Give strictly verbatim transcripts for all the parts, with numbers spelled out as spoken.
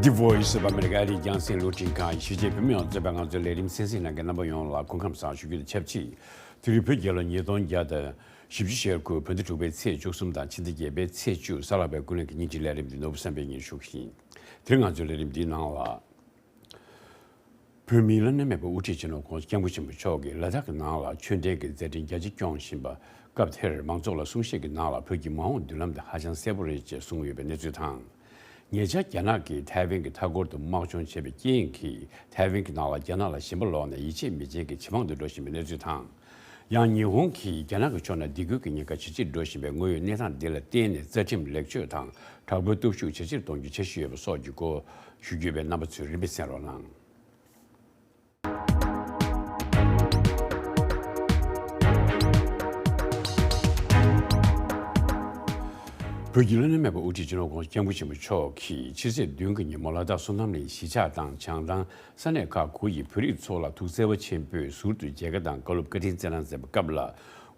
The Voice of America ཨ་རིའི་རྒྱང་སྲིང་རླུང་འཕྲིན་ཁང་གཞིས་བྱེས་བོད་མི་ཡོངས་གཙོས་པའི་ང་ཚོའི་ལས་རིམ་གསན་གཟིགས་གནང་མཁན་རྣམ་པ་ཡོངས་ལ་སྐུ་ཁམས་བཟང་ཞུ་རྒྱུ་དང་ཆབས་ཅིག་དེ་རིང་བོད་རྒྱལ་ལོ་ཉིས་སྟོང་བརྒྱ་དང་བཞི་བཅུ་ཞེ་དགུ་བོད་ཟླ་དྲུག་པའི་ཚེས་བཅུ་གསུམ་དང་ཕྱི་ཟླ་བརྒྱད་པའི་ཚེས་བཅུ་གཟའ་ལྷག་པའི་ཀུན་གླེང་གི་ཉིན་གཅིག་ལས་རིམ་འདི་ནོར་བུ་བསམ་འཕེལ་གཉིས་ཞུ་གི་ཡིན། དེ་རིང་ང་ཚོའི་ལས་རིམ་འདིའི་ནང་ལ། བོད་མིའི་བླ་ན་མེད་པའི་དབུ་ཁྲིད་སྤྱི་ནོར་༸གོང་ས་༸སྐྱབས་མགོན་ཆེན་པོ་མཆོག་གིས་ལ་དྭགས་ཀྱི་ནང་ལ་ཆོས་ལྡན་གྱི་མཛད་འཕྲིན་རྒྱ་ཆེ་སྐྱོང་བཞིན་པ། སྐབས་དེར་མང་ཚོགས་ལ་གསུང་བཤད་ཀྱི་ནང་ལ་བོད་ཀྱི་མ་འོངས་མདུན་ལམ་དེ་ཧ་ཅང་གསལ་པོ་རེད་ཅེས་གསུངས་ཡོད་པའི་གནས་ཚུལ་དང་། ཉེ་ཆར་རྒྱ་ནག་གིས་ཐའེ་ཝན་གྱི་མཐའ་འཁོར་དུ་དམག་སྦྱོང་བྱས་པའི་རྐྱེན་གྱིས་ཐའེ་ཝན་གྱི་ནང་ལ་རྒྱ་ནག་ལ་ཞེན་པ་ལོག་ནས་ཡིད་ཆེས་མེད་ཅན་གྱི་ཇེ་མང་དུ་འགྲོ་བཞིན་པའི་གནས་ཚུལ་དང་། ཡང་ཉི་ཧོང་གིས་རྒྱ་ནག་གི་ཕྱོགས་ནས་སྡིགས་སྐུལ་གྱི་ཉེན་ཁ་ཇེ་ཆེར་འགྲོ་བཞིན་པའི་དངོས་ཡོད་གནས་སྟངས་འདི་ལ་བརྟེན་ནས་རྩ་ཁྲིམས་ལེགས་བཅོས་དང་དྲག་པོའི་སྟོབས་ཤུགས་ཇེ་ཆེར་གཏོང་རྒྱུའི་འཆར་གཞི་ཡོད་པ་སོགས་ཀྱི་སྐོར་ཞུ་རྒྱུ་ཡོད་པས་རྣམ་པ་ཚོས་རིམ་པས་གསན་རོགས་གནང་། བོད་ཀྱི་བླ་ན་མེད་པའི་དབུ་ཁྲིད་སྤྱི་ནོར་༸གོང་ས་༸སྐྱབས་མགོན་ཆེན་པོ་མཆོག་གིས་ཕྱི་ཚེས་བདུན་གྱི་ཉིན་མོ་ལ་དྭགས་བསོད་ནམས་གླིང་གཞིས་ཆགས་དང་བྱང་ཐང་ས་གནས་ཁག་དགུ་ཡི་བོད་རིགས་ཚོ་ལ་ཐུགས་བརྩེ་བ་ཆེན་པོས་ཟུར་དུ་མཇལ་ཁ་དང་བཀའ་སློབ་བཀའ་དྲིན་སྩལ་གནང་མཛད་པའི་སྐབས་ལ།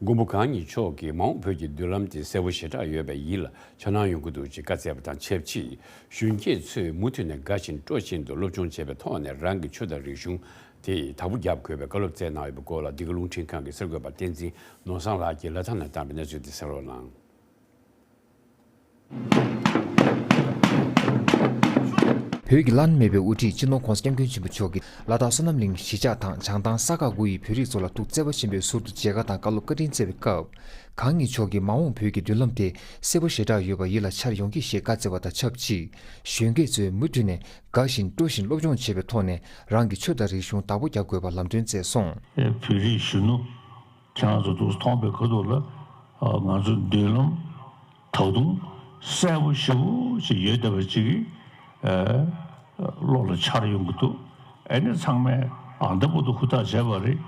མགོན་པོ་གང་ཉིད་མཆོག་གིས་མ་འོངས་བོད་ཀྱི་མདུན་ལམ་དེ་གསལ་པོ་ཞེ་དྲག་ཡོད་པས་ཡིད་ལ་འཆར་སྣང་ཡོང་གི་འདུག་ཅེས་བཀའ་སྩལ་བ་དང་ཆབས་ཅིག་གཞོན་སྐྱེས་ཚོས་མུ་མཐུད་ནས་དགའ་བཞིན་སྤྲོ་བཞིན་དུ་སློབ་སྦྱོང་བྱས་པའི་ཐོག་ནས་རང་གི་ཆོས་དང་རིག་གཞུང་དེ་བདག་པོ་རྒྱག་དགོས་པའི་བཀའ་སློབ་སྩལ་གནང་ཡོད་པའི་སྐོར་ལ་འདི་ག་རླུང་འཕྲིན་ཁང་གི་གསར་འགོད་པ་བསྟན་འཛིན་ནོར་བཟང་ལགས་ཀྱིས་ལ་དྭགས་ནས་བཏང་བའི་གནས་ཚུལ་དེ་གསན་རོགས་གནང་། བོད་ཀྱི་བླ་ན་མེད་པའི་དབུ་ཁྲིད་སྤྱི་ནོར་༸གོང་ས་༸སྐྱབས་མགོན་ཆེན་པོ་མཆོག་གིས་ལ་དྭགས་བསོད་ནམས་གླིང་གཞིས་ཆགས་དང་བྱང་ཐང་ས་ཁག་དགུ་ཡི་བོད་རིགས་ཚོ་ལ་ཐུགས་བརྩེ་བ་ཆེན་པོས་ཟུར་དུ་མཇལ་ཁ་དང་བཀའ་སློབ་བཀའ་དྲིན་སྩལ་བའི་སྐབས། གང་ཉིད་མཆོག་གིས་མ་འོངས་བོད་ཀྱི་མདུན་ལམ་དེ་གསལ་པོ་ཞེ་དྲག་ཡོད་པ་ཡིད་ལ་འཆར་ཡོང་གི་ཞེས་བཀའ་སྩལ་བ་དང་ཆབས་ཅིག་གཞོན་སྐྱེས་ཚོས་མུ་མཐུད་ནས་དགའ་བཞིན་སྤྲོ་བཞིན་སློབ་སྦྱོང་བྱེད་པའི་ཐོག་ནས་རང་གི་ཆོས་དང་རིག་གཞུང་བདག་པོ་རྒྱག་དགོས་པ་ལམ་སྟོན་སྩལ་སོང་། བོད་རིགས་གཞོན་ནུ་ཁྱེད་རང་ཚོ་འདུག་མཐོང་པའི་ཁ་ཐུག་ལ་ང་ཚོ་མདུན་ལམ་ད་དུང་གསལ་པོ་ཞེ་པོ་ཅིག་ཡོད་བསྡད་པ་ཅིག་གིས་བློ་ལ་འཆར་ཡོང་གི་འདུག་ཨ་ནི་ཚང་མས་ཨ་འདྲ་པོ་འདུག་ཧུར་ཐག་བྱས་པ་རེད།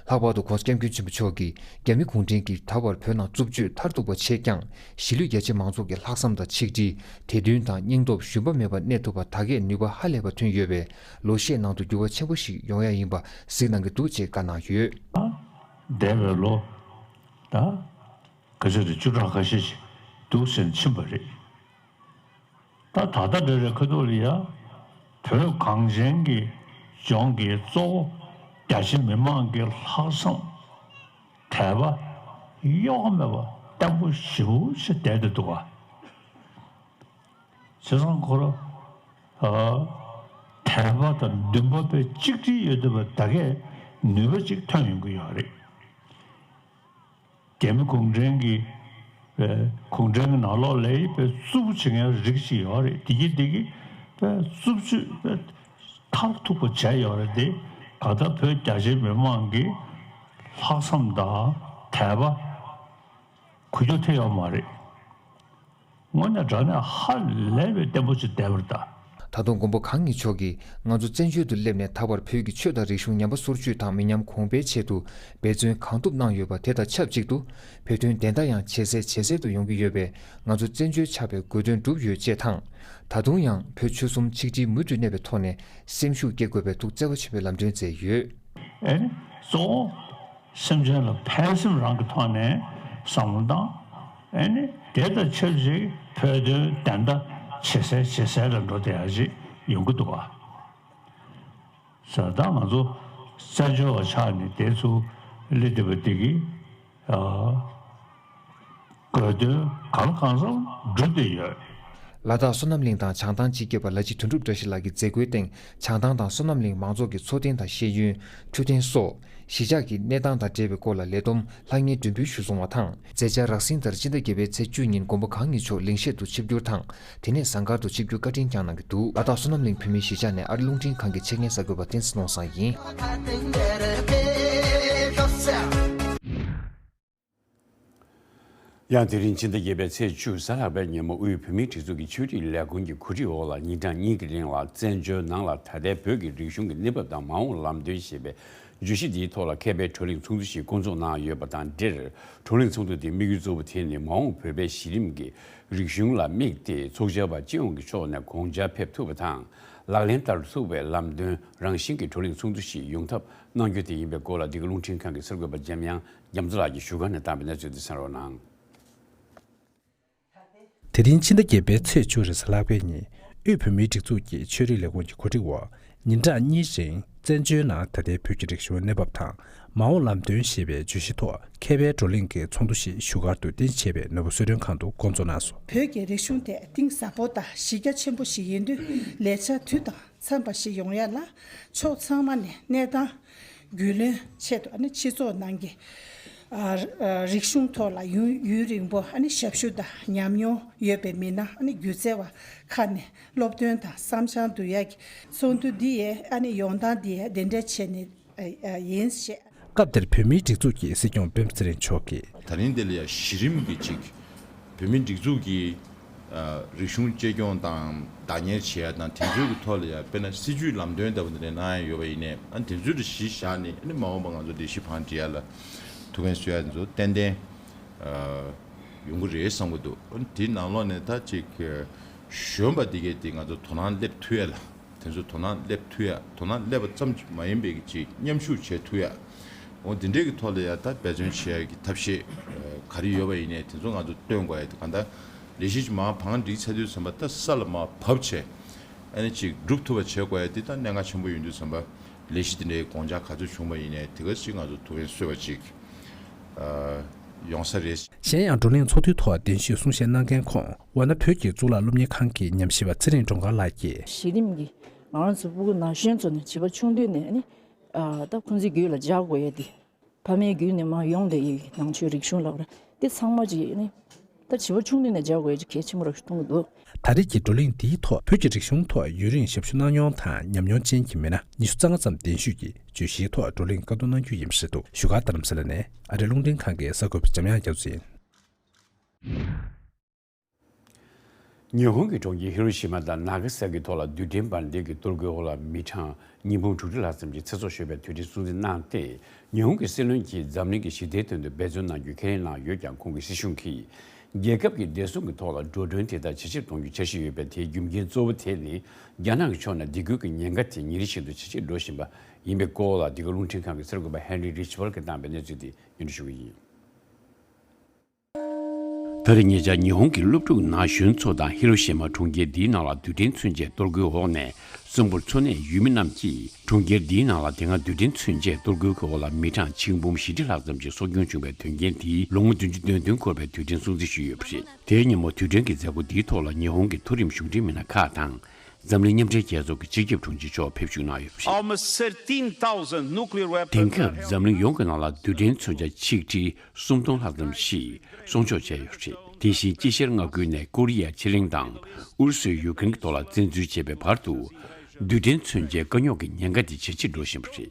ལྷག་པར་དུ་༸གོང་ས་༸སྐྱབས་མགོན་ཆེན་པོ་མཆོག་གིས་རྒྱ་མི་གུང་ཁྲན་གྱིས་ད་བར་བོད་ནང་རྩུབ་སྤྱོད་མཐར་ཐུག་པ་བྱས་ཀྱང་གཞིས་ལུས་རྒྱ་ཆེ་མང་ཚོགས་ཀྱི་ལྷག་བསམ་དང་ཆིག་སྒྲིལ་བདེ་དོན་དང་སྙིང་སྟོབས་ཞུམ་པ་མེད་པར་གནས་ཐུབ་པར་ད་གས་ནུས་པ་ཧ་ལས་པ་ཐོན་ཡོད་པས་ལོ་ཤས་ནང་དུ་འགྱུར་བ་ཆེན་པོ་ཞིག་ཡོང་ཡ་ཡིན་པ་གཟིགས་གནང་གི་འདུག་ཅེས་བཀའ་གནང་ཡོད། འདས་པའི་ལོ་ད་ག་ཚོད་དེ་བཅུ་ཕྲག་ཁ་ཤས་ཤིག་འདུག་ཟེར་ཕྱིན་པ་རེད། ད་ད་ལྟ་འདྲ་རེད་ཁ་ཐུག་ལ་ཡ། བོད་གངས་ཅན་གྱི་ལྗོངས་ཀྱི་གཙོ་བོ་རྒྱ་ཆེ་མི་མང་གི་ལྷག་བསམ་དད་པ་གཡོ་བ་མེད་པ་བརྟན་པོ་ཞེ་པོ་ཞིག་བསྡད་དེ་འདུག་ག་བྱས་ཙང་ཁོ་ར་དད་པ་དང་འདུན་པ་དཔེ་གཅིག་སྒྲིལ་ཡོད་བསྡད་པ་ད་གས་ནུས་པ་གཅིག་ཐོན་ཡོང་གི་ཡོད་རེད། རྒྱ་མི་གུང་ཁྲན་གྱི་གུང་ཁྲན་གྱི་ནང་ལོགས་ལ་དཔེ་རྩུབ་པོ་བྱེད་མཁན་རིགས་ཤིག་ཡོད་རེད། དེ་གིས་དེ་གིས་དཔེ་རྩུབ་སྤྱོད་དཔེ་མཐར་ཐུག་པ་བྱས་ཡོད་རེད་དེ། ག་ད་བོད་རྒྱ་ཆེའི་མི་མང་གི་ལྷག་བསམ་དང་དད་པ་འགུལ་སྐྱོད་ཐེབས་ཡོད་མ་རེད། དངོས་གནས་དྲང་གནས་ཧ་ལས་པའི་བརྟན་པོ་ཅིག་བསྡད་པ་རེད་ད། ད་དུང་མགོན་པོ་གང་ཉིད་མཆོག་གིས་ང་ཚོ་བཙན་བྱོལ་དུ་སླེབས་ནས་ད་བར་བོད་ཀྱི་ཆོས་དང་རིག་གཞུང་ཉམས་པ་སོར་ཆུད་དང་མི་ཉམས་གོང་འཕེལ་ཆེད་དུ་འབད་བརྩོན་གང་ཐུབ་གནང་ཡོད་པ་དེ་དང་ཆབས་ཅིག་ཏུ་བོད་དོན་བདེན་མཐའ་ཡང་ཇེ་གསལ་ཇེ་གསལ་དུ་ཡོང་གི་ཡོད་པས་ང་ཚོ་བཙན་བྱོལ་ཆགས་པའི་དགོས་དོན་གྲུབ་ཡོད་ཅེས་དང་། ད་དུང་ཡང་བོད་ཆོལ་གསུམ་ཆིག་སྒྲིལ་མུ་མཐུད་གནས་པའི་ཐོག་ནས་སེམས་ཤུགས་སྐྱེད་དགོས་པའི་ཐུགས་བརྩེ་བ་ཆེན་པོས་ལམ་སྟོན་མཛད་ཡོད། ཨེ་ནི་གཙོ་བོ་སེམས་ཅན་ལ་ཕན་སེམས་རང་གི་ཐོག་ནས་བསམ་བློ་བཏང་། ཨེ་ནི་དེ་དང་ཆབས་ཅིག་བོད་དོན་བདེན་མཐའ་ཇེ་གསལ་ཇེ་གསལ་ལ་འགྲོ་བསྡད་ཡ་ཅིག་ཡོང་གི་འདུག་ག་ས་ད་ང་ཚོ་བཙན་བྱོལ་བ་ཆགས་ནས་དེ་ཚོ་སླེབས་བསྡད་པ་འདི་གིས་ཨ། དགོས་དོན་གང་ལ་གང་འཚམ་འགྲུབ་བསྡད་ཡོད། ལ་དྭགས་བསོད་ནམས་གླིང་དང་བྱང་ཐང་སྤྱི་ཁྱབ་པ་ལ་ཅི་དོན་གྲུབ་བཀྲ་ཤིས་ལགས་ཀྱི་མཛད་སྒོའི་སྟེང་བྱང་ཐང་དང་བསོད་ནམས་གླིང་མང་ཚོགས་ཀྱི་འཚོ་རྟེན་དང་ཤེས་ཡོན། འཕྲོད་བསྟེན་སོགས་གཞིས་ཆགས་ཀྱི་གནས་སྟངས་དང་འབྲེལ་བའི་སྐོར་ལ་ལས་བསྡོམས་ལྷང་ངེར་མགྲོན་འབུལ་ཞུས་སོང་བ་དང་། མཛད་འཆར་རགས་ཟིན་ལྟར་སྤྱི་ཟླ་བརྒྱད་པའི་ཚེས་བཅུ་ཉིན་མགོན་པོ་གང་ཉིད་མཆོག་གླིང་ཤེད་དུ་ཆིབས་བསྒྱུར་དང་། དེ་ནས་ཟངས་དཀར་དུ་ཆིབས་བསྒྱུར་བཀའ་དྲིན་བསྐྱངས་གནང་གི་འདུག་ལ་དྭགས་བསོད་ནམས་གླིང་བོད་མིའི་གཞིས་ཆགས་ནས་ཨ་རི་རླུང་འཕྲིན་ཁང་གི་ཆེད་མཁན་གསར་འགོད་པ་བསྟན་འཛིན་ནོར་བཟང་ཡིན། ཡང་དེ་རིང་ཕྱི་ཟླ་བརྒྱད་པའི་ཚེས་བཅུ་གཟའ་ལྷག་པའི་ཉིན་མོ་དབུས་བོད་མིའི་སྒྲིག་འཛུགས་ཀྱི་ཆོས་རིག་ལས་ཁུངས་ཀྱི་གོ་སྒྲིག་འོག་ལ་ཉིན་གྲངས་གཉིས་ཀྱི་རིང་ལ་བཙན་བྱོལ་ནང་ལ་ད་ལྟའི་བོད་ཀྱི་རིག་གཞུང་གི་གནས་བབ་དང་མ་འོངས་ལམ་སྟོན་ཞེས་པའི་བརྗོད་གཞི་འདིའི་ཐོག་ལ་མཁས་པའི་བགྲོ་གླེང་ཚོགས་འདུ་ཞིག་བསྐོང་ཚོགས་གནང་ཡོད་པ་དང་འབྲེལ། བགྲོ་གླེང་ཚོགས་འདུ་དེའི་དམིགས་ཡུལ་གཙོ་བོ་དེ་ནི་མ་འོངས་བོད་པའི་གཞི་རིམ་གྱི་རིག་གཞུང་ལ་དམིགས་ཏེ་ཚོགས་བཅར་བ་སྤྱི་ཡོངས་ཀྱི་ཕྱོགས་ནས་དགོངས་འཆར་ཕེབས་ཐུབ་པ་དང་། ལག་ལེན་བསྟར་ཐུབ་པའི་ལམ་སྟོན་རང་བཞིན་གྱི་བགྲོ་གླེང་ཚོགས་འདུ་ཞིག་ཡོང་ཐབས་གནང་རྒྱུ་དེ་ཡིན་པའི་སྐོར་ལ་འདི་ག་རླུང་འཕྲིན་ཁང་གི་གསར་འགོད་པ་འཇམ་དབྱངས་རྒྱ་མཚོ་ལགས་ཀྱིས་བཞུགས་སྒར་ནས་བཏང་བའི་གནས་ཚུལ་དེ་གསན་རོགས་གནང་། དེ་རིང་ཕྱི་ཟླ་བརྒྱད་པའི་ཚེས་བཅུ་རེས་གཟའ་ལྷག་པའི་ཉིན་ དབུས་བོད་མིའི་སྒྲིག་འཛུགས་ཀྱི་ཆོས་རིག་ལས་ཁུངས་ཀྱི་གོ་སྒྲིག་འོག་ཉིན་གྲངས་གཉིས་རིང་བཙན་བྱོལ་ནང་ད་ལྟའི་བོད་ཀྱི་རིག་གཞུང་གནས་བབ་དང་མ་འོངས་ལམ་སྟོན་ཞེས་པའི་བརྗོད་གཞི་ཐོག་མཁས་པའི་བགྲོ་གླེང་གི་ཚོགས་འདུ་ཞིག་བཞུགས་སྒར་དུ་རྟེན་གཞི་བྱས་པའི་ནོར་བུ་གསོལ་མགྲོན་ཁང་དུ་འགོ་འཛུགས་གནང་སོང་། བོད་ཀྱི་རིག་གཞུང་དེ་གཏིང་ཟབ་པོ་དང་གཞི་རྒྱ་ཆེན་པོ་ཞིག་ཡིན་དུས་ལས་འཆར་དུས་དང་འཚམས་པ་ཞིག་ཡོང་ཡ་ལ་ཕྱོགས་ཚང་མ་ནས་གནས་སྟངས་རྒྱུས་ལོན་ཆེད་དུ་ཨ་ནི་སྤྱི་ཚོགས་ནང་གི་ཨ་ཨ་རིག་གཞུང་ཐོག་ལ་ཡུན་ཡུན་རིང་པོ་ཨ་ནི་ཞབས་ཞུ་དང་ཉམས་མྱོང་ཡོད་པའི་མི་སྣ་ཨ་ནི་སྒྱུ་རྩལ་བ་ཁག་ནས་སློབ་སྟོན་དང་བསམ་འཆར་བསྡུ་ཡག་གི་ཚོགས་འདུ་འདི་ཡི་ཨ་ནི་ཡོང་སྟངས་འདི་ཡི་གདན་འདྲེན་བྱས་ནས་ཨ་ཨ་ཡིན་ཞེས། སྐབས་དེར་བོད་མིའི་སྒྲིག་འཛུགས་ཀྱི་སྲིད་སྐྱོང་སྤེན་པ་ཚེ་རིང་མཆོག་གིས། ད་རིང་འདི་ལ་ཡང་གཞི་རིམ་གྱི་ཅིག་བོད་མིའི་སྒྲིག་འཛུགས་ཀྱི་ཨ་རིག་གཞུང་གཅེས་སྐྱོང་དང་བདག་གཉེར་བྱེད་ཡ་དང་དེ་ཚོའི་གི་ཐོག་ལ་ཡང་དཔེར་ན་སྲིད་ཇུས་ལམ་སྟོན་ལྟ་བུ་འདི་འདྲ་གནང་ཡ་ཡོད་པ་ཡིན་ནའི་ཨ་དེ་ཚོའི་གི་གཞི་བཞག་ནས་ཨ་ནི་མ་འོངས་པ་ང་ཚོ་ལས་གཞི་བང་སྒྲིག་ཡ་ལ་ཐུགས་ཕན་གསོས་ཡ་དེ་ཚོ་ཏན་ཏན་ཨ་ཡོང་གི་རེད་བསམ་གི་འདུག་ཨ་ནི་དེའི་ནང་ལོགས་ནས་ད་ཅིག་གཞོན་པ་འདི་གས་དེ་ང་ཚོ་དོ་སྣང་སླེབས་ཐུབ་ཡ་ལ། དེ་ཚོ་དོ་སྣང་སླེབས་ཐུབ་ཡ། དོ་སྣང་སླེབས་པ་ཙམ་གྱིས་མ་ཡིན་པའི་གི་ཅིག་མཉམ་ཞུགས་བྱེད་ཐུབ་ཡ། འོ་འདི་འདྲའི་གི་ཐོག་ལ་ཡ་ད་འབད་བརྩོན་བྱེད་ཡ་གི་ཐབས་ཤེས་ཨ་ག་རེ་ཡོད་པ་ཡིན་ནའི་དེ་ཚོ་ང་ཚོ་སྟོན་དགོས་ཡ་དེ་གང་ལྟར་ལས་གཞི་ཅིག་མར་བང་སྒྲིག་ཚར་དུས་ཙམ་པ་ད་ས་ལ་མར་བབས་བྱས་ཨ་ནི་ཅིག་སྒྲུབ་ཐུབ་པ་བྱེད་དགོས་ཡ་དེ་ད་གནད་འགག་ཆེན་པོ་ཡིན་དུས་ཙམ་པ་ལས་གཞི་དེ་འདྲའི་དགོངས་འཆར་ག་ཚོད་བྱུང་བ་ཡིན་ནའི་དེ་ག་ཅིག་ང་ཚོ་ཐུགས་ཕན་གསོས་པ་ཅིག་ཨ་ཡོང་ས་རེད། གཞན་ཡང་བགྲོ་གླེང་ཚོགས་འདུའི་ཐོག་གདན་ཞུས་གསུང་བཤད་གནང་མཁན་ཁོངས་ཝཱ་ཎ་བོད་ཀྱི་གཙུག་ལག་སློབ་གཉེར་ཁང་གི་ཉམས་ཞིབ་པ་ཚེ་རིང་སྒྲོལ་དཀར་ལགས་ཀྱིས། གཞི་རིམ་གྱི་ང་རང་ཚོ་སྤུ་གུ་ན་གཞོན་ཚོ་ནས་བྱིས་པ་ཆུང་དུས་ནས་ནི་ཨ་ད་ཁོང་ཚོའི་རྒྱུད་ལ་འཇགས་དགོས་ཡ་དེ་ཕ་མའི་རྒྱུད་ནས་མར་ཡོང་བསྡད་ཡོད་ནང་ཆོས་རིག་གཞུང་ལབ་ར་དེ་ཚང་མ་ཅིག་ནི་ད་བྱིས་པ་ཆུང་དུས་ནས་འཇགས་དགོས་ཡ་ཅིག་གལ་ཆེན་པོ་ར་ཞིག་མཐོང་གི་འདུག་ད་རེས་ཀྱི་བགྲོ་གླེང་འདིའི་ཐོག་བོད་ཀྱི་རིག་གཞུང་ཐོག་ཡུན་རིང་ཞབས་ཞུ་གནང་མྱོང་དང་ཉམས་མྱོང་ཅན་གྱི་མི་སྣ་ཉི་ཤུ་རྩ་ལྔ་ཙམ་གདན་ཞུས་ཀྱིས་བརྗོད་གཞིའི་ཐོག་བགྲོ་གླེང་བཀའ་བསྡུར་གནང་རྒྱུ་ཡིན་པ་རེད་འདུག་བཞུགས་སྒར་རྡ་རམ་ས་ལ་ནས་ཨ་རི་རླུང་འཕྲིན་ཁང་གི་གསར་འགོད་པ་འཇམ་དབྱངས་རྒྱ་མཚོ་ཡིན། ཉི་ཧོང་གི་གྲོང་ཁྱེར་ཧི་རོ་ཤི་མ་དང་ནཱ་ག་ས་ཀི་ཐོག་ལ་རྡུལ་ཕྲན་འབར་མདེལ་གྱི་གཏོར་རྒོལ་འོག་ལ་མི་གྲངས་ཉིས་འབུམ་དྲུག་ཁྲི་ལྷག་ཙམ་གྱིས་ཚེ་སྲོག་ཤོར་བའི་དུས་དྲན་སྲུང་བརྩི་གནང་སྟེ། ཉི་ཧོང་གི་སྲིད་བློན་གྱིས་འཛམ་གླིང་གི་ཞི་བདེའི་དོན་དུ་འབད་བརྩོན་གནང་རྒྱུ་ཁས་ལེན་གནང་ཡོད་ཀྱང་། ཁོང་གི་སྲིད་གཞུང་གིས་རྒྱལ་ཁབ་ཀྱི་བདེ་སྲུང་གི་ཐོག་ལ་འགྲོ་གྲོན་དེ་དག་ཇེ་ཆེར་གཏོང་རྒྱུའི་འཆར་གཞི་ཡོད་པའི་དེའི་རྒྱུ་རྐྱེན་གཙོ་བོ་དེ་ནི། རྒྱ་ནག་གི་ཕྱོགས་ནས་སྡིགས་སྐུལ་གྱི་ཉེན་ཁ་དེ་ཉིན་རེ་བཞིན་དུ་ཇེ་ཆེར་འགྲོ་བཞིན་པ་ཡིན་པའི་སྐོར་ལ། འདི་ག་རླུང་འཕྲིན་ཁང་གི་གསར་འགོད་པ་ཧན་རི་རི་ཆི་པལ་གྱིས་བཏང་བའི་གནས་ཚུལ་དེ་སྙན་སྒྲོན་ཞུ་གི་ཡིན། ད་རེས་ཉེ་ཆར་ཉི་ཧོང་གི་སློབ་ཕྲུག་ན་གཞོན་ཚོ་དང་ཧི་རོ་ཤི་མ་གྲོང་ཁྱེར་འདིའི་ནང་ལ་རྡུལ་ཕྲན་མཚོན་ཆའི་གཏོར་རྒོལ་འོག་ནས་གསོན་པོར་འཚོ་གནས་ཡུལ་མི་རྣམས་ཀྱིས། གྲོང་ཁྱེར་འདིའི་ནང་ལ་དེ་སྔ་རྡུལ་ཕྲན་མཚོན་ཆའི་གཏོར་རྒོལ་གྱི་འོག་ལ་མི་གྲངས་ཆིག་འབུམ་བཞི་ཁྲི་ལྷག་ཙམ་ཞིག་སྲོག་སྐྱོན་བྱུང་བའི་དོན་རྐྱེན་དེའི་ལོ་ངོ་བདུན་ཅུ་དོན་བདུན་འཁོར་བའི་དུས་དྲན་སྲུང་བརྩི་ཞུས་ཡོད་པ་རེད། དེའི་ཉིན་མོ་དུས་དྲན་གྱི་མཛད་སྒོ་འདིའི་ཐོག་ལ་ཉི་ཧོང་གི་མཐོ་རིམ་གཞུང་འབྲེལ་མི་སྣ་ཁག་དང་། འཛམ་གླིང་མཉམ་འབྲེལ་རྒྱལ་ཚོགས་ཀྱི་སྤྱི་ཁྱབ་དྲུང་ཆེ་མཆོག་ཕེབས་བཞུགས་གནང་ཡོད་པ་རེད། Almost thirteen thousand nuclear weapons. དེང་སྐབས་འཛམ་གླིང་ཡོངས་ཀྱི་ནང་ལ་རྡུལ་ཕྲན་མཚོན་ཆ་ཆིག་ཁྲི་སུམ་སྟོང་ལྷག་ཙམ་ཞིག་སྲུང་སྐྱོབ་བྱས་ཡོད་པ་རེད། དེ་བཞིན་དཀྱིལ་ཤར་མངའ་ཁུལ་ནས་ཀོ་རི་ཡ་ཕྱེད་གླིང་དང་ཨུ་རུ་སུས་ཡུ་ཀེ་རེན་གྱི་ཐོག་ལ་བཙན་འཛུལ་བྱས་པའི་བར་དུ། རྡུལ་ཕྲན་མཚོན་ཆའི་དཀའ་རྙོག་གི་ཉེན་ཁ་དེ་ཇེ་ཆེར་འགྲོ་བཞིན་པ་རེད།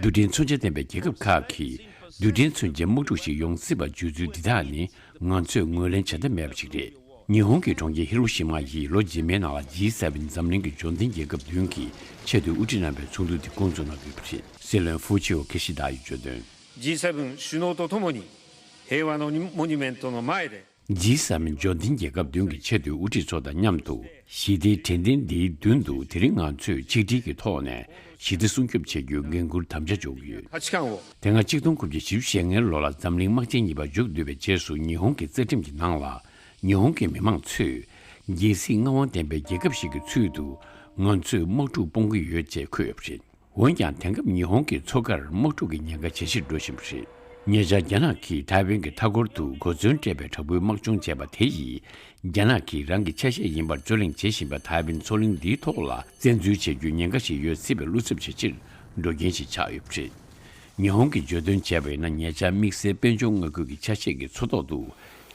རྡུལ་ཕྲན་མཚོན་ཆ་ལྡན་པའི་རྒྱལ་ཁབ་ཁག་གིས་རྡུལ་ཕྲན་མཚོན་ཆའི་དམག་འཁྲུག་ཞིག་ཡོང་སྲིད་པ་བརྗོད་ཚུལ་འདི་དག་ནི། ང་ཚོས་ངོས་ལེན་བྱེད་ཐབས་མེད་པ་ཞིག་རེད། ཉི་ཧོང་གི་གྲོང་ཁྱེར་ཧི་རོ་ཤི་མ་ཡིས་ལོ་རྗེས་མའི་ནང་ལ་ཇི་སེ་ཝེན་འཛམ་གླིང་གི་འབྱོར་ལྡན་རྒྱལ་ཁབ་བདུན་གྱི་ཆེས་མཐོའི་དབུ་ཁྲིད་རྣམ་པའི་ཚོགས་འདུ་དེ་འགོ་འཛུགས་གནང་གི་ཡོད་པ་རེད། སྲིད་བློན་ཧྥུ་ཆི་ཨོ་ཁི་ཤི་ད་ཡིས་བརྗོད་དོན། ジーセブン 首脳とともに平和のモニュメントの前で ཇི་སེ་ཝེན་འབྱོར་ལྡན་རྒྱལ་ཁབ་བདུན་གྱི་ཆེས་མཐོའི་དབུ་ཁྲིད་ཚོ་དང་མཉམ་དུ་ཞི་བདེའི་དྲན་རྟེན་འདིའི་མདུན་དུ་དེ་རིང་ང་ཚོས་ཆིག་སྒྲིལ་གྱི་ཐོག་ནས་ཞི་བདེ་སྲུང་སྐྱོབ་བྱེད་རྒྱུའི་འགན་འཁུར་དམ་བཅའ་འཇོག་གི་ཡོད། 価値観を དེ་སྔ་ཆིག་སྟོང་དགུ་བརྒྱ་བཞི་བཅུ་ཞེ་ལྔའི་ལོ་ལ་འཛམ་གླིང་དམག་ཆེན་གཉིས་པ་མཇུག་བསྡུས་པའི་རྗེས་སུ་ཉི་ཧོང་གི་རྩ་ཁྲིམས་ཀྱི་ནང་ལ་ཉི་ཧོང་གི་མི་མང་ཚོས་རྒྱལ་སྲིད་མངའ་དབང་ལྡན་པའི་རྒྱལ་ཁབ་ཞིག་གི་ཚུལ་དུ་ང་ཚོས་དམག་འཁྲུག་སྤོང་གི་ཡོད་ཅེས་འཁོད་ཡོད་པ་རེད། འོན་ཀྱང་དེང་སྐབས་ཉི་ཧོང་གི་མཚོ་ཁར་དམག་འཁྲུག་གི་ཉེན་ཁ་ཇེ་ཆེར་འགྲོ་བཞིན་པ་རེད། ཉེ་ཆར་རྒྱ་ནག་གིས་ཐའེ་ཝན་གྱི་མཐའ་འཁོར་དུ་གོ་མཚོན་སྤྲས་པའི་དྲག་པོའི་དམག་སྦྱོང་བྱས་པ་དེ་ཡིས་རྒྱ་ནག་གིས་རང་གི་ཆ་ཤས་ཡིན་པར་རྩོད་གླེང་བྱེད་བཞིན་པ་ཐའེ་ཝན་མཚོ་གླིང་འདིའི་ཐོག་ལ་བཙན་འཛུལ་བྱེད་རྒྱུའི་ཉེན་ཁ་ཞིག་ཡོད་སྲིད་པའི་བློ་འཚབ་ཇེ་ཆེར་འགྲོ་རྐྱེན་ཞིག་ཆགས་ཡོད་པ་རེད། ཉི་ཧོང་གིས་བརྗོད་དོན་བྱས་པ་ཡིན་ན། ཉེ་ཆར་དམིགས་བསལ་དཔལ་འབྱོར་མངའ་ཁུལ་གྱི་ཆ་ཤས་ཀྱི་མཚོ་ཐོག་ཏུ་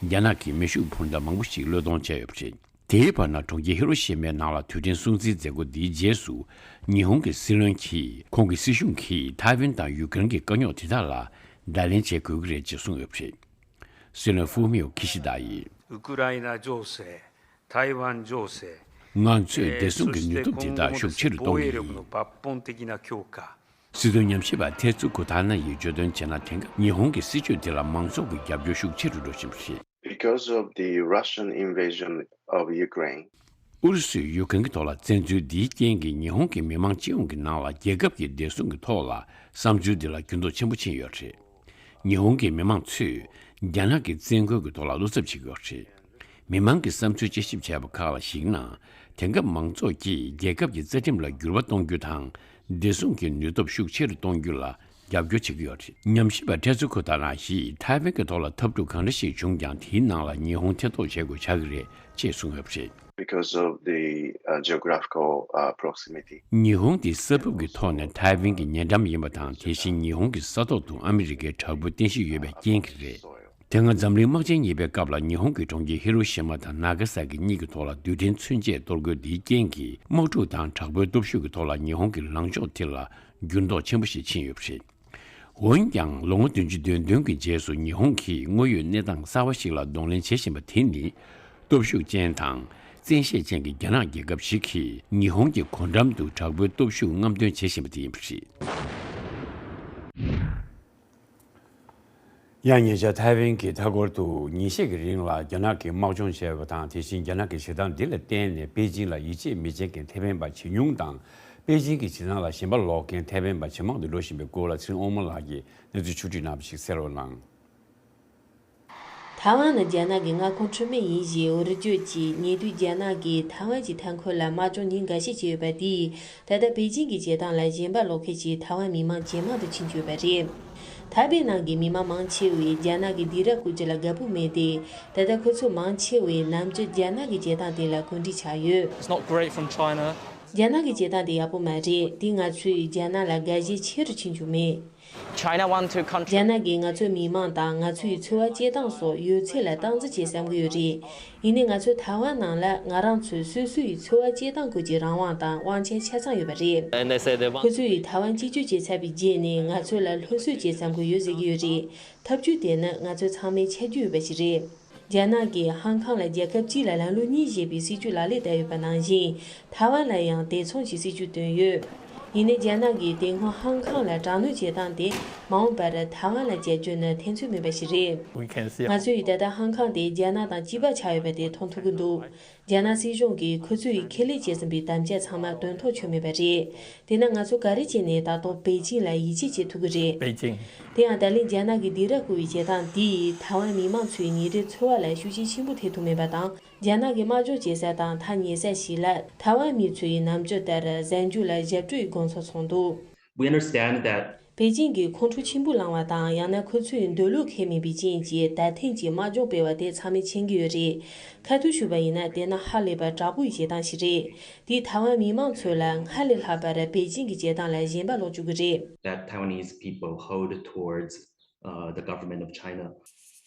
རྒྱ་ནག་གི་མེ་ཤུགས་འཕུར་མདའ་མང་པོ་ཞིག་བློས་གཏོང་བྱས་ཡོད་པ་རེད། དེའི་བར་ན་གྲོང་ཁྱེར་ཧི་རོ་ཤི་མའི་ནང་ལ་དུས་དྲན་སྲུང་བརྩིའི་མཛད་སྒོ་འདིའི་རྗེས་སུ་ཉི་ཧོང་གི་སྲིད་བློན་གྱིས་ཁོང་གི་སྲིད་གཞུང་གིས་ཐའེ་ཝན་དང་ཡུ་ཀེ་རེན་གྱི་དཀའ་རྙོག་དེ་དག་ལ་བརྡ་ལན་འཇལ་དགོས་ཀྱི་རེད་ཅེས་གསུངས་ཡོད་པ་རེད། སྲིད་བློན་ཧྥུ་མིའོ་ཁི་ཤི་ད་ཡིས། ウクライナ情勢、台湾情勢、 ང་ཚོས་བདེ་སྲུང་གི་ནུས་སྟོབས་དེ་དག་ཤུགས་ཆེ་རུ་གཏོང་གི་ཡིན། えーそして今後もですね、防衛力の抜本的な強化。 སྲིད་དོན་ཉམས་ཞིབ་པ་ཐེ་ཙུ་ཁུ་ཐ་ན་ཡིས་བརྗོད་དོན་བྱས་ན། དེང་སྐབས་ཉི་ཧོང་གི་སྲིད་བྱུས་དེ་ལ་མང་ཚོགས་ཀྱི་རྒྱབ་སྐྱོར་ཤུགས་ཆེ་རུ་འགྲོ་བཞིན་པ་རེད། Because of the Russian invasion of Ukraine. ཨུ་རུ་སུས་ཡུ་ཀེ་རེན་གྱི་ཐོག་ལ་བཙན་འཛུལ་འདིའི་རྐྱེན་གྱིས་ཉི་ཧོང་གི་མི་མང་སྤྱི་ཡོངས་ཀྱི་ནང་ལ་རྒྱལ་ཁབ་ཀྱི་བདེ་སྲུང་གི་ཐོག་ལ་བསམ་ཚུལ་འདི་ལ་འགྱུར་ལྡོག་ཆེན་པོ་ཕྱིན་ཡོད་རེད། ཉི་ཧོང་གི་མི་མང་ཚོས་རྒྱ་ནག་གི་བཙན་རྒོལ་གྱི་ཐོག་ལ་བློ་འཚབ་བྱེད་ཀྱི་ཡོད་རེད། མི་མང་གི་བསམ་ཚུལ་དཔྱད་ཞིབ་བྱས་པ་ཁག་ལ་གཞིགས་ན། དེང་སྐབས་མང་ཚོགས་ཀྱིས་རྒྱལ་ཁབ་ཀྱི་རྩ་ཁྲིམས་ལ་འགྱུར་བ་གཏོང་རྒྱུ་དང་། བདེ་སྲུང་གི་ནུས་སྟོབས་ཤུགས་ཆེ་རུ་གཏོང་རྒྱུ་ལ་རྒྱབ་སྐྱོར་བྱེད་ཀྱི་ཡོད་རེད། ཉམས་ཞིབ་པ་ཏྲེ་ཙུ་ཁོ་ཏ་ན་ཡིས་ཐའེ་ཝན་གྱི་ཐོག་ལ་འཐབ་འཁྲུག་གང་འདྲ་ཞིག་བྱུང་ཀྱང་དེའི་ནང་ལ་ཉི་ཧོང་ཐེ་གཏོགས་བྱེད་དགོས་ཆགས་ཀྱི་རེད་ཅེས་གསུངས་ཡོད་པ་རེད། Because of the uh, geographical uh, proximity. ཉི་ཧོང་དེ་ས་ཕུབ་ཀྱི་ཐོག་ནས་ཐའེ་ཝན་གྱི་ཉེ་འགྲམ་ཡིན་པ་དང་དེ་བཞིན་ཉི་ཧོང་གི་ས་ཐོག་ཏུ་ཨ་མི་རི་ཀའི་དྲག་པོའི་རྟེན་གཞི་ཡོད་པའི་རྐྱེན་གྱིས་རེད། དེ་སྔ་འཛམ་གླིང་དམག་ཆེན་གཉིས་པའི་སྐབས་ལ་ཉི་ཧོང་གི་གྲོང་ཁྱེར་ཧི་རོ་ཤི་མ་དང་ན་ག་ས་ཀི་གཉིས་ཀྱི་ཐོག་ལ་རྡུལ་ཕྲན་མཚོན་ཆས་གཏོར་རྒོལ་འདིའི་རྐྱེན་གྱིས་དམག་འཁྲུག་དང་དྲག་པོའི་སྟོབས་ཤུགས་ཀྱི་ཐོག་ལ་ཉི་ཧོང་གི་ལངས་ཕྱོགས་དེ་ལ་འགྱུར་ལྡོག་ཆེན་པོ་ཞིག་ཕྱིན་ཡོད་པ་རེད། འོན་ཀྱང་ལོ་ངོ་བདུན་ཅུ་དོན་བདུན་གྱི་རྗེས་སུ་ཉི་ཧོང་གིས་དངོས་ཡོད་གནས་སྟངས་གསར་བ་ཞིག་ལ་གདོང་ལེན་བྱེད་བཞིན་པ་དེ་ནི། སྟོབས་ཤུགས་ཅན་དང་བཙན་ཤེད་ཅན་གྱི་རྒྱ་ནག་རྒྱལ་ཁབ་ཞིག་གིས་ཉི་ཧོང་གི་སྒོ་འགྲམ་དུ་དྲག་པོའི་སྟོབས་ཤུགས་རྔམ་སྟོན་བྱེད་བཞིན་པ་དེ་ཡིན་པ་རེད། ཡང་ཉེ་ཆར་ཐའེ་ཝན་གྱིས་མཐའ་འཁོར་དུ་ཉིན་ཤས་ཀྱི་རིང་ལ་རྒྱ་ནག་གིས་དམག་སྦྱོང་བྱས་པ་དང་དེ་བཞིན་རྒྱ་ནག་གི་བྱེད་སྟངས་འདི་ལ་བརྟེན་ནས་པེ་ཅིང་ལ་ཡིད་ཆེས་མི་བྱེད་མཁན་ཐའེ་ཝན་པ་ཇེ་ཉུང་དང་པེ་ཅིང་གི་བྱེད་སྟངས་ལ་ཞེན་པ་ལོག་མཁན་ཐའེ་ཝན་པ་ཇེ་མང་དུ་འགྲོ་བཞིན་པའི་སྐོར་ལ་ཚེ་རིང་དབང་མོ་ལགས་ཀྱིས་གནས་ཚུལ་ཕྱོགས་བསྒྲིགས་གནང་བ་ཞིག་གསན་རོགས་གནང་། ཐའེ་ཝན་ནི་རྒྱ་ནག་གི་མངའ་ཁོངས་འཕྲི་སྨོད་ཡིན་ཞེས་འུར་བརྗོད་ཀྱིས་ཉེ་དུས་རྒྱ་ནག་གིས་ཐའེ་ཝན་གྱི་མཐའ་འཁོར་ལ་དམག་སྦྱོང་ཉིན་འགའ་ཤས་བྱས་ཡོད་པ་དེས་ད་ལྟ་པེ་ཅིང་གི་བྱེད་སྟངས་ལ་ཞེན་པ་ལོག་མཁན་གྱི་ཐའེ་ཝན་མི་མང་ཇེ་མང་དུ་ཕྱིན་ཡོད་པ་རེད། ཐའེ་པེ་ནང་གི་མི་མང་མང་ཆེ་བས་རྒྱ་ནག་གི་སྡིགས་ར་བསྐུལ་རྒྱུ་ལ་དགའ་པོ་མེད་དེ། ད་ལྟ་ཁོ་ཚོ་མང་ཆེ་བས་ནམ་རྒྱུན་རྒྱ་ནག་གི་བྱེད་སྟངས་དེ་ལ་གོ་སྒྲིག་ཆགས་ཡོད། It's not great from China. རྒྱ་ནག་གི་བྱེད་སྟངས་དེ་ཡག་པོ་མ་རེད། དེས་ང་ཚོས་རྒྱ་ནག་ལ་དགའ་ཞེན་ཆེ་རུ་ཕྱིན་རྒྱུ་མེད། China want to control. རྒྱ་ནག་གིས་ང་ཚོའི་མི་མང་དང་ང་ཚོའི་འཚོ་བ་སྐྱེལ་སྟངས་སོགས་ཡོད་ཚད་ལ་སྟངས་འཛིན་བྱེད་བསམ་གྱི་ཡོད་རེད། ཡིན་ནའི་ང་ཚོ་ཐའེ་ཝན་ནང་ལ་ང་རང་ཚོའི་སོ་སོའི་འཚོ་བ་སྐྱེལ་སྟངས་སྐོར་གྱི་རང་དབང་དང་དབང་ཆ་ཆ་ཚང་ཡོད་པ་རེད། And they say they want. ཁོ་ཚོས་ཐའེ་ཝན་གཅིག་གྱུར་བྱས་ཚར་བའི་རྗེས་ནས་ང་ཚོ་ལ་སློབ་གསོ་བྱེད་བསམ་གྱི་ཡོད་ཟེར་གྱི་ཡོད་རེད། ཐབས་ཇུས་དེ་ནི་ང་ཚོ་ཚང་མས་ཆ་རྒྱུས་ཡོད་པ་ཞིག་རེད། རྒྱ་ནག་གིས་ཧང་ཀང་ལ་རྒྱལ་ཁབ་གཅིག་ལ་ལམ་ལུགས་གཉིས་ཞེས་པའི་སྲིད་ཇུས་ལག་ལེན་བསྟར་ཡོད་པ་ནང་བཞིན། ཐའེ་ཝན་ལ་ཡང་དེ་མཚུངས་ཀྱི་སྲིད་ཇུས་བཏོན་ཡོད། ཡིན་ནའི་རྒྱ་ནག་གིས་དེ་སྔོན་ཧང་ཀང་ལ་དྲག་གནོན་བྱེད་སྟངས་དེ་མ་འོངས་པར་ཐའེ་ཝན་ལ་བྱེད་རྒྱུ་ནི་ཐེ་ཚོམ་མེད་པ་ཞིག་རེད། We can see. ང་ཚོས་ད་ལྟ་ཧང་ཀང་དེ་རྒྱ་ནག་དང་གཅིག་པ་ཆགས་ཡོད་པ་དེ་མཐོང་ཐུབ་ཀྱི་འདུག་རྒྱ་ནག་སྲིད་གཞུང་གིས་ཁོ་ཚོས་ཁས་ལེན་བྱས་ཟིན་པའི་དམ་བཅའ་ཚང་མ་དོན་ཐོག་ཆོད་མེད་པ་རེད། དེས་ན་ང་ཚོ་ག་རེ་བྱས་ནས་ད་དུང་པེ་ཅིང་ལ་ཡིད་ཆེས་བྱེད་ཐུབ་ཀྱི་རེད། Beijing. དེ་ཡང་ད་ལན་རྒྱ་ནག་གི་སྡིགས་ར་བསྐུལ་བའི་བྱེད་སྟངས་འདིས་ཐའེ་ཝན་མི་མང་ཚོའི་ཉིན་རེའི་འཚོ་བ་ལ་ཤུགས་རྐྱེན་ཆེན་པོ་ཐེབས་ཐུབ་མེད་པ་དང་། རྒྱ་ནག་གི་དམག་སྦྱོང་བྱེད་ས་དང་ཐག་ཉེ་ས་ཞིག་ལ་ཐའེ་ཝན་མི་ཚོས་ནམ་རྒྱུན་ལྟར་གཟའ་མཇུག་ལ་ཞབས་བྲོ་ཡི་དགོང་ཚོགས་འཚོགས་འདུག We understand that. པེ་ཅིང་གིས་ཁོང་ཁྲོ་ཆེན་པོ་ལངས་པ་དང་ཡང་ན་ཁོ་ཚོས་འདོད་བློ་འཁེལ་མེད་པའི་རྐྱེན་གྱིས་ད་ཐེངས་ཀྱི་དམག་སྦྱོང་སྤེལ་བ་དེ་ཚང་མས་མཁྱེན་གྱི་ཡོད་རེད། ཁ་ཐུག་ཞུས་པ་ཡིན་ན་དེ་ནི་ཧ་ལས་པ་དྲག་པོ་ཡི་བྱེད་སྟངས་ཤིག་རེད། དེས་ཐའེ་ཝན་མི་མང་ཚོ་ལ་སྔར་ལས་ལྷག་པར་པེ་ཅིང་གི་བྱེད་སྟངས་ལ་ཞེན་པ་ལོག་བཅུག་གི་རེད། That Taiwanese people hold towards uh, the government of China.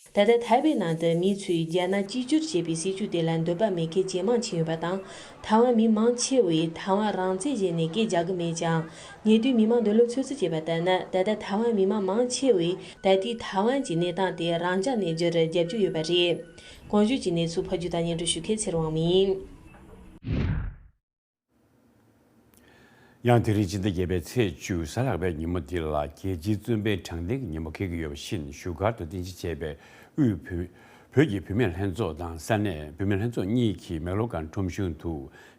ད་ལྟ་ཐའེ་པེ་ནང་དུ་མི་ཚོས་རྒྱ་ནག་གཅིག་གྱུར་ཅེས་པའི་སྲིད་ཇུས་དེ་ལ་འདོད་པ་མེད་མཁན་ཇེ་མང་ཕྱིན་ཡོད་པ་དང་། ཐའེ་ཝན་མི་མང་ཆེ་བས་ཐའེ་ཝན་རང་བཙན་ཞེས་ནས་སྐད་རྒྱག་གི་མེད་ཀྱང་། ཉེ་དུས་མི་མང་འདོད་བློ་ཚོད་རྩིས་བྱས་པ་ལྟར་ན་ད་ལྟ་ཐའེ་ཝན་མི་མང་མང་ཆེ་བས་ད་ལྟའི་ཐའེ་ཝན་གྱི་གནས་སྟངས་དེ་རང་འཇགས་གནས་རྒྱུར་རྒྱབ་སྐྱོར་ཡོད་པ་རེད། གོང་ཞུས་ཀྱི་གནས་ཚུལ་ཕབ་སྒྱུར་དང་སྙན་སྒྲོན་ཞུ་མཁན་ཚེ་རིང་དབང་མོ་ཡིན། ཡང་དེ་རིང་ཕྱི་ཟླ་བརྒྱད་པའི་ཚེས་བཅུ་གཟའ་ལྷག་པའི་ཉིན་མོ་འདི་ལ་རྒྱལ་སྤྱིའི་བཙུན་པའི་དྲང་བདེན་གྱི་ཉིན་མོ་འཁེལ་གྱི་ཡོད་པ་བཞིན་བཞུགས་སྒར་དུ་རྟེན་གཞི་བྱས་པའི་དབུས་བོད་བོད་ཀྱི་བུད་མེད་ལྷན་ཚོགས་དང་ས་གནས་བུད་མེད་ལྷན་ཚོགས་གཉིས་ཀྱིས་མེག་ལོར་ཁྲོམ་གཞུང་དུ་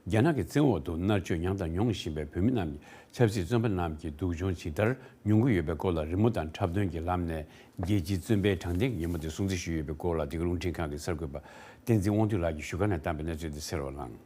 རྒྱ་ནག་གི་བཙན་འོག་ཏུ་མནར་གཅོད་མྱངས་དང་མྱོང་བཞིན་པའི་བོད་མི་རྣམས་ཆབ་སྲིད་བཙོན་པ་རྣམས་ཀྱི་སྡུག་སྦྱོང་ཇི་ལྟར་མྱོང་གི་ཡོད་པའི་སྐོར་ལ་རི་མོ་དང་འཁྲབ་སྟོན་གྱི་ལམ་ནས་རྒྱལ་སྤྱིའི་བཙུན་པའི་དྲང་བདེན་གྱི་ཉིན་མོ་དེ་སྲུང་བརྩི་ཞུས་ཡོད་པའི་སྐོར་ལ་འདི་ག་རླུང་འཕྲིན་ཁང་གི་གསར་འགོད་པ་བསྟན་འཛིན་དབང་འདུས་ལགས་ཀྱིས་བཞུགས་སྒར་ནས་བཏང་པའི་གནས་ཚུལ་དེ་གསན་རོགས་གནང་།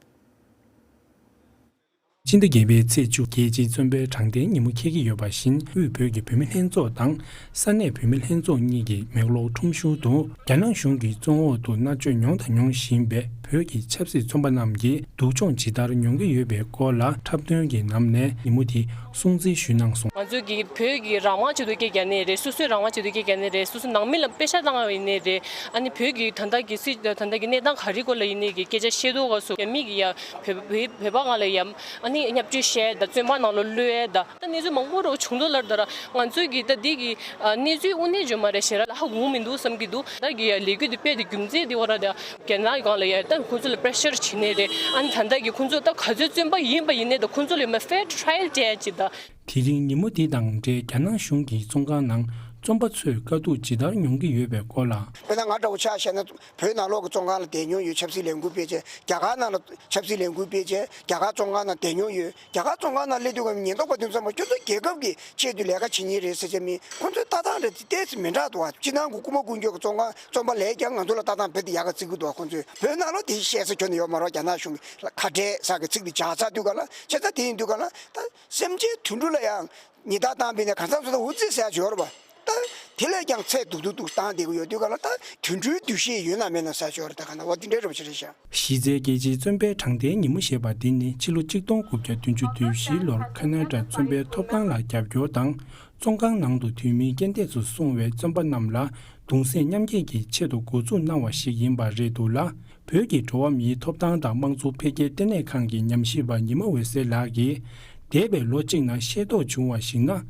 ཕྱི་ཟླ་བརྒྱད་པའི་ཚེས་བཅུ་རྒྱལ་སྤྱིའི་བཙོན་པའི་དྲང་བདེན་ཉིན་མོ་འཁེལ་གྱི་ཡོད་པ་བཞིན་དབུས་བོད་ཀྱི་བུད་མེད་ལྷན་ཚོགས་དང་ས་གནས་བུད་མེད་ལྷན་ཚོགས་གཉིས་ཀྱིས་མེག་ལོར་ཁྲོམ་གཞུང་དུ་རྒྱ་ནག་གཞུང་གིས་བཙོན་འོག་ཏུ་མནར་གཅོད་མྱོང་དང་མྱོང་བཞིན་པའི་བོད་ཀྱི་ཆབ་སྲིད་བཙོན་པ་རྣམས་ཀྱིས་སྡུག་སྦྱོང་ཇི་ལྟར་མྱོང་གི་ཡོད་པའི་སྐོར་ལ་འཁྲབ་སྟོན་གྱི་ལམ་ནས་ཉིན་མོ་དེ་སྲུང་བརྩི་ཞུས་གནང་སོང་། ང་ཚོས་ཀྱི་བོད་ཀྱི་རང་དབང་ཆེད་དུ་སྐད་རྒྱག་ནི་རེད། སོ་སོའི་རང་དབང་ཆེད་དུ་སྐད་རྒྱག་ནི་རེད། སོ་སོ་ནང་མི་ལ་པེ་ཤག་བཏང་བ་ཡིན་ནི་རེད། ཨ་ནི་བོད་ཀྱི་ད་ལྟ་གི་སྲིད་ད་ལྟ་གི་གནས་སྟངས་ག་རེ་སྐོར་ལ་ཡིན་ནི་གི་སྐད་ཆ་བཤད་དུས་སྐབས་སུ་རྒྱ་མི་གི་ཡ་བོད་བོད་བོད་པ་སྒང་ལ་ཡ་ཨ་ནི་བརྙས་བཅོས་བཤད་ད་བཙོན་པ་ནང་ལ་གློད་ད་ད་གནས་ཚུལ་མང་པོ་རོ་བྱུང་འདུག་ལར་ད་ར་ང་ཚོའི་གི་ད་འདི་གི་ཨ་གནས་ཚུལ་དངོས་གནས་བརྗོད་མ་རེད་ཞེ་ར་ལ་ཧ་གོ་མི་འདུག་བསམ་གི་འདུག་ད་གི་ཡ་ལས་འགུལ་འདི་སྤེལ་ཏེ་རྒྱུ་མཚན་འདི་བ་ར་ད་རྒྱ་ནག་གི་སྒང་ལ་ཡ་ད་ཁོང་ཚོ་ལ་པེ་རེ་ཤར་བྱེད་ནི་རེད། ཨ་ནི་ད་ལྟ་གི་ཁོང་ཚོ་ད་ག་ཚོད་བཙོན་པ་ཡིན་པ་ཡིན་ནའི་ད་ཁོང་ཚོ་ལ་ཡ་མ་ཧྥེར་ཊ་ར་ཡལ་སྤྲད་ཅིག་ད། དེ་རིང་ཉིན་མོ་འདི་དང་འབྲེལ་རྒྱ་ནག་གཞུང་གི་བཙོན་ཁང་ནང་བཙོན་པ་ཚོས་དཀའ་སྡུག་ཇི་ལྟར་མྱོང་གི་ཡོད་པའི་སྐོར་ལ། དཔེར་ན་ང་འདྲ་བོ་ཆ་བཞག་ན་བོད་ནང་ལོགས་ཀྱི་བཙོན་ཁང་ལ་བསྡད་མྱོང་ཡོད། ཆབ་སྲིད་ལས་འགུལ་སྤེལ་བྱས། རྒྱ་གར་ནང་ལ་ཆབ་སྲིད་ལས་འགུལ་སྤེལ་བྱས། རྒྱ་གར་བཙོན་ཁང་ནང་བསྡད་མྱོང་ཡོད། རྒྱ་གར་བཙོན་ཁང་ནང་སླེབས་དུས་ཀྱང་ཉེན་རྟོག་པ་དེ་ཚོ་ཚང་མ་ཁྱོད་ཚོ་རྒྱལ་ཁབ་ཀྱི་ཆེད་དུ་ལས་ཀ་བྱེད་མཁན་རེད་ཟེར་བྱས་མི་ཁོང་ཚོའི་ལྟ་སྟངས་རེད་དེ་ཏོག་ཙམ་མི་འདྲ་འདུག་བ། ཕྱི་ནང་གི་རྐུ་མ་རྐུ་མགྱོགས་ཀྱི་བཙོན་ཁང་བཙོན་པ་ལས་ཀྱང་ང་ཚོ་ལ་ལྟ་སྟངས་རྦད་དེ་ཡག་ག་བརྩི་གི་འདུག་བ། ཁོང་ཚོས་བོད་ནང་ལ་དེ་བཤད་ས་ཁྱོན་ནས་ཡོད་མ་རེད། རྒྱ་ནག་གཞུང་གི་ཁ་བྲལ་ཟེར་གི་ཚིག་དེ་བྱ་ཚར་དུས་ག་ལ། བྱས་ཙང་དེ་ཡིན་དུས་ག་ལ་ད་སེམས་ཅན་དུད་འགྲོ་ལ་ཡང་ཉེས་རྡུང་བཏང་བས་ནས་གང་ཟག་ཚོ་ད་འུ་ཚིག་ཟེར་ཡ་ཅིག་ཡོད་རེད་པ། ད་དེ་ལས་ཀྱང་ཚད་སྡུག་སྡུག་སྡུག་བཏང་བསྡད་གི་ཡོད་དུས་ག་ལ་ད་དུད་འགྲོའི་འདུ་ཤེས་ཡོད་ན་མེད་ན་ཟེར་ཡ་ཅིག་ཡོད་རེད། ད་ག་ན་འོ་དེ་འདྲའི་རེད་པ། ཅི་རེད་ཤག་གཞི་རྩའི་རྒྱལ་སྤྱིའི་བཙོན་པའི་གྲངས་ཐལ་ཉིན་མོ་ཞེས་པ་འདི་ནི་ཕྱི་ལོ་གཅིག་སྟོང་དགུ་བརྒྱ་བདུན་ཅུ་དོན་བཞིའི་ལོར་ཁ་ན་ཌ་བཙོན་པའི་ཐོབ་ཐང་ལ་རྒྱབ་སྐྱོར་དང་། བཙོན་ཁང་ནང་དུ་དུས་མིན་རྐྱེན་འདས་སུ་སོང་བའི་བཙོན་པ་རྣམས་ལ་གདུང་སེམས་མཉམ་སྐྱེད་ཀྱི་ཆེད་དུ་འགོ་འཛུགས་གནང་བ་ཞིག་ཡིན་པ་རེད་འདུག་ལ། བོད་ཀྱི་འགྲོ་བ་མིའི་ཐོབ་ཐང་དང་དམངས་གཙོ་འཕེལ་རྒྱས་ལྟེ་གནས་ཁང་གི་ཉམས་ཞིབ་པ་ཉི་མ་འོད་ཟེར་ལགས་ཀྱིས། འདས་པའི་ལོ་གཅིག་ནང་ཤེས་རྟོགས་བྱུང་བར་གཞིགས་ན།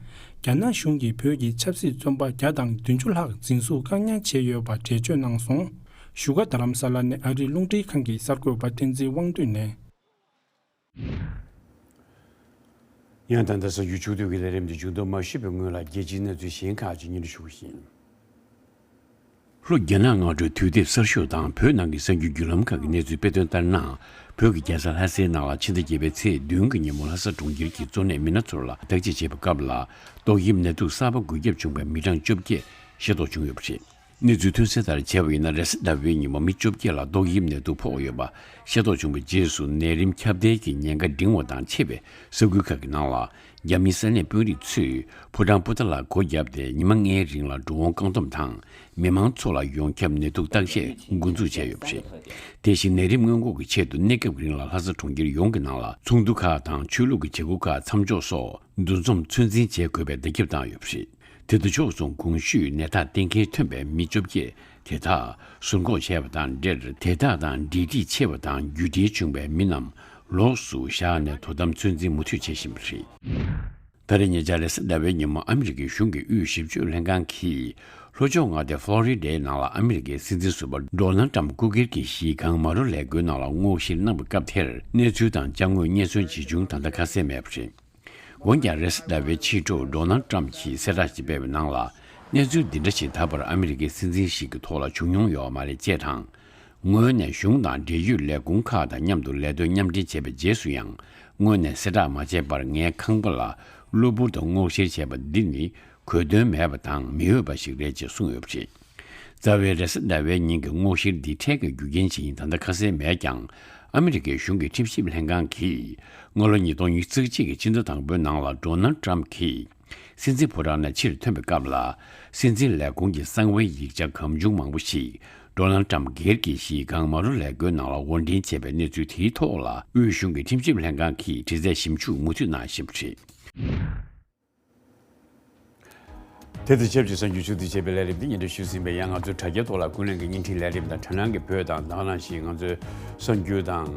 རྒྱ་ནག་གཞུང་གིས་བོད་ཀྱི་ཆབ་སྲིད་བཙོན་པ་བརྒྱ་དང་བདུན་ཅུ་ལྷག་འཛིན་བཟུང་བཀག་ཉར་བྱས་ཡོད་པ་འགྲེལ་བརྗོད་གནང་སོང་། བཞུགས་སྒར་རྡ་རམ་ས་ལ་ནས་ཨ་རིའི་རླུང་འཕྲིན་ཁང་གི་གསར་འགོད་པ་བསྟན་འཛིན་དབང་འདུས་ནས། ཡང་ད་ལྟ་གསར་འགྱུར་ཕྱོགས་བསྡུས་ཀྱི་ལས་རིམ་འདི་མཇུག་བསྡོམས་མ་ཞུས་པའི་སྔོན་ལ་རྒྱལ་སྤྱིའི་གནས་ཚུལ་གཞན་ཁག་ཅིག་སྙན་སྒྲོན་ཞུ་བ་ཡིན། ལྷོ་རྒྱ་ནག་སྔ་དྲོའི་དུས་དེབ་གསར་ཤོག་དང་བོད་ནང་གི་གསར་འགྱུར་བརྒྱུད་ལམ་ཁག་གི་གནས་ཚུལ་དཔེ་སྟོན་ལྟར་ན། བོད་ཀྱི་རྒྱལ་ས་ལྷ་སའི་ནང་ལ་ཕྱི་ཟླ་བརྒྱད་པའི་ཚེས་བདུན་གྱི་ཉིན་མོ་ལྷ་ས་གྲོང་ཁྱེར་གྱི་གཙོ་གནད་མི་སྣ་ཚོར་ལ་བརྟག་དཔྱད་བྱེད་པའི་སྐབས་ལ་ཏོག་དབྱིབས་ནད་དུག་གསར་པ་འགོས་ཁྱབ་བྱུང་བའི་མི་གྲངས་བཅོ་བརྒྱད་ཤེས་རྟོགས་བྱུང་ཡོད་པ་རེད། གནས་ཚུལ་ཐོན་གསལ་ལྟར་བྱས་པ་ཡིན་ན། རེས་གཟའ་ཟླ་བའི་ཉིན་མོ་མི་བཅོ་བརྒྱད་ལ་ཏོག་དབྱིབས་ནད་དུག་ཕོག་ཡོད་པ་ཤེས་རྟོགས་བྱུང་བའི་རྗེས་སུ་ནད་རིམས་ཁྱབ་གདལ་གྱི་ཉེན་ཁ་འབྲིང་བ་དང་ཆེ་བའི་ས་ཁུལ་ཁག་གི་ནང་ལ་རྒྱ་མིའི་ས་གནས་དཔོན་རིགས་ཚོས་ཕོ་བྲང་པོ་ཏཱ་ལར་སྒོ་བརྒྱབ་སྟེ་ཉི་མ་ལྔའི་རིང་ལ་འགྲོ་འོང་བཀག་སྡོམ་དང་མི་མང་ཚོ་ལ་ཡོངས་ཁྱབ་ནད་དུག་བརྟག་དཔྱད་འགོ་འཛུགས་བྱས་ཡོད་པ་རེད། དེ་བཞིན་ནད་རིམས་སྔོན་འགོག་གི་ཆེད་དུ་གནས་སྐབས་རིང་ལ་ལྷ་ས་གྲོང་ཁྱེར་ཡོངས་ཀྱི་ནང་ལ་ཚོགས་འདུ་ཁག་དང་ཆོས་ལུགས་ཀྱི་བྱེད་སྒོ་ཁག་མཚམས་འཇོག་སོགས་འདུ་འཛོམས་ཚོད་འཛིན་བྱེད་དགོས་པའི་བརྡ་ཁྱབ་བཏང་ཡོད་པ་རེད། དེ་དང་ཕྱོགས་མཚུངས་གོང་ཞུས་ནད་རྟགས་གཏན་འཁེལ་ཐོན་པའི་མི་བཅོ་བརྒྱད་དེ་དག་ཟུར་འགོག་བྱས་པ་དང་འབྲེལ་དེ་དག་དང་འབྲེལ་འདྲིས་ཆེ་བ་དང་རྒྱུད་འདྲེས་བྱུང་བའི་མི་རྣམས་ལོགས་སུ་བཞག་ནས་དོ་དམ་ཚོད་འཛིན་མུ་མཐུད་བྱེད་བཞིན་པ་རེད། ད་རེས་ཉེ་ཆར་རེས་གཟའ་ཟླ་བའི་ཉིན་མོ་ཨ་མི་རི་ཀའི་གཞུང་གི་དབུས་ཞིབ་དཔྱོད་ལྷན་ཁང་གིས་ལྷོ་ཕྱོགས་མངའ་སྡེ་ཧྥ་ལོ་རི་ཌའི་ནང་ལ་ཨ་མི་རི་ཀའི་སྲིད་འཛིན་ཟུར་པ་ཌོ་ནལ་ཊམ་སྐུ་སྒེར་གྱི་གཞིས་གང་མ་རུ་ལས་འགུལ་ནང་ལ་སྔོག་བཤེར་གནང་བའི་སྐབས་དེར་གནས་ཚུལ་དང་ཅ་དངོས་རྙེད་སོན་ཇི་བྱུང་ད་ལྟ་ཁ་གསལ་མེད་པ་རེད། འོན་ཀྱང་རེས་གཟའ་ཟླ་བའི་ཕྱི་དྲོ་ཌོ་ནལ་ཊམ་གྱིས་གསལ་བསྒྲགས་ཤིག་སྤེལ་བའི་ནང་ལ། གནས་ཚུལ་འདི་འདྲ་ཞིག་ད་བར་ཨ་མི་རི་ཀའི་སྲིད་འཛིན་ཞིག་གི་ཐོག་ལ་བྱུང་མྱོང་ཡོད་མ་རེད་ཅེས་དང་། ངོས་ནས་གཞུང་དང་འབྲེལ་ཡོད་ལས་ཁུངས་ཁག་དང་མཉམ་དུ་ལས་དོན་མཉམ་འབྲེལ་བྱས་པའི་རྗེས་སུ་ཡང་། ངོས་ནས་གསལ་བསྒྲགས་མ་བྱས་པར་ངའི་ཁང་པ་ལ་གློ་བུར་དུ་སྔོག་བཤེར་བྱས་པ་འདི་ནི་གོ་དོན་མེད་པ་དང་མི་འོས་པ་ཞིག་རེད་ཅེས་གསུངས་ཡོད་པ་རེད། རྩ་བའི་རེས་གཟའ་ཟླ་བའི་ཉིན་གྱི་སྔོག་བཤེར་འདི་འཕྲལ་གྱི་རྒྱུ་རྐྱེན་ཇི་ཡིན་ད་ལྟ་ཁ་གསལ་མེད་ཀྱང་། ཨ་མི་རི་ཀའི་གཞུང་གི་ཁྲིམས་ཞིབ་ལྷན་ཁང་གིས་སྔ་ལོ་ཉིས་སྟོང་ཉི་ཤུ་རྩ་གཅིག་གི་ཕྱི་ཟླ་དང་པོའི་ནང་ལ་ཌོ་ནལ་ཊམ་གྱིས་སྲིད་འཛིན་ཕོ་བྲང་ནས་ཕྱིར་ཐོན་པའི་སྐབས་ལ། སྲིད་འཛིན་ལས་ཁུངས་ཀྱི་གསང་བའི་ཡིག་ཆ་གང་བྱུང་མང་པོ་ཞིག་ཌོ་ནལ་ཊམ་སྒེར་གྱི་གཞིས་གང་མ་རུ་ལས་འགུལ་ནང་ལ་དབོར་འདྲེན་བྱས་པའི་གནས་ཚུལ་དེའི་ཐོག་ལ་དབུས་གཞུང་གི་ཁྲིམས་ཞིབ་ལྷན་ཁང་གིས་དྲི་རྩད་ཞིབ་འཇུག་མུ་མཐུད་གནང་བཞིན་པ་རེད། དེ་དང་ཆབས་ཅིག་གསར་འགྱུར་ཕྱོགས་བསྡུས་བྱས་པའི་ལས་རིམ་འདི་སྙན་སྒྲོན་ཞུས་ཟིན་པའི་ཡང་ང་ཚོའི་དྲ་རྒྱའི་ཐོག་ལ་ཀུན་གླེང་གི་བརྙན་འཕྲིན་ལས་རིམ་དང་དྲ་སྣང་གི་བོད་དང་དེ་ནང་བཞིན་ང་ཚོའི་གསར་འགྱུར་དང་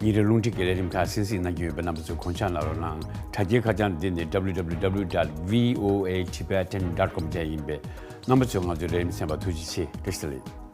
ཉིན་རེའི་རླུང་འཕྲིན་གྱི་ལས་རིམ་ཁག་གསན་གཟིགས་གནང་རྒྱུ་ཡོད་པས་རྣམ་པ་ཚོས་གོ་སྐབས་གནང་རོགས་གནང་། དྲ་རྒྱའི་ཁ་བྱང་འདི་ནི་www dot voatibetan dot com དེ་ཡིན་པས་རྣམ་པ་ཚོས་ང་ཚོའི་ལས་རིམ་གསན་པར་ཐུགས་རྗེ་ཆེ། བཀྲ་ཤིས་བདེ་ལེགས།